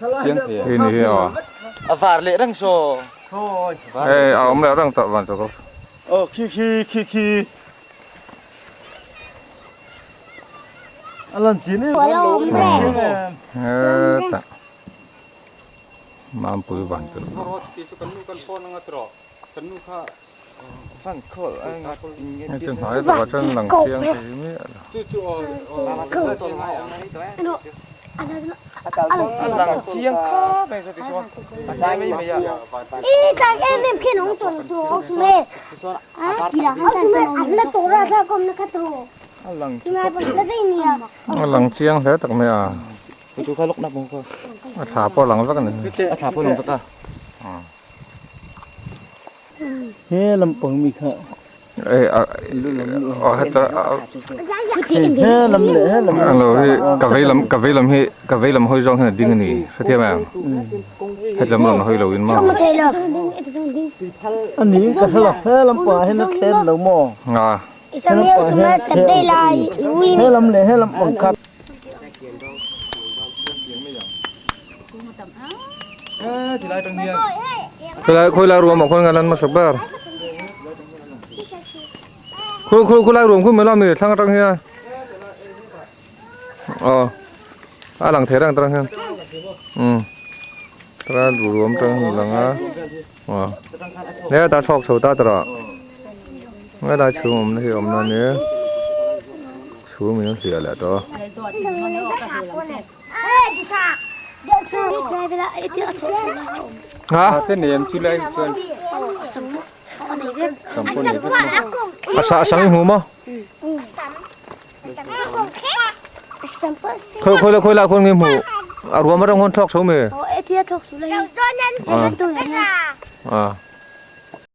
Hi ni hi aw. A var leh reng saw. Hei a awm leh reng tawh van chu. Aw khi khi khi khi. A lan chin em. Hetah Mampui van chu. Hei chu hnai takah chuan lang chiang thei miah lo. A lang chiang hle tak mai a. A thla pawh a lang vek a ni. He lampang mi kha he lam leh he lam Ang lo hi ka vei lam ka vei lam hi ka vei lam hawi zawng hian a ding a ni hrethiam em het lam rawn hawi lo in maw a ni ka hre lo he lampang ah hian a thlen lo maw a he lampang ah hian a thlen he lam leh he lampang kha Khawilai khawilai ruam ah khuan ngan lan hmasa ber khawi khawi khawilai ruam khu mai la mi thlang atang hian aw a lang thei reng atang hian umm tara ruam atang hian a lang a aw hetah thawk chho ta tawh helai chhung awmna hi awmna ania chhung in a hliah leh tawh a. A sa a sang i hmu maw? Khawi khawi la khawi la khawn nge hmu a ruam atang khawn thawk chho mi? A.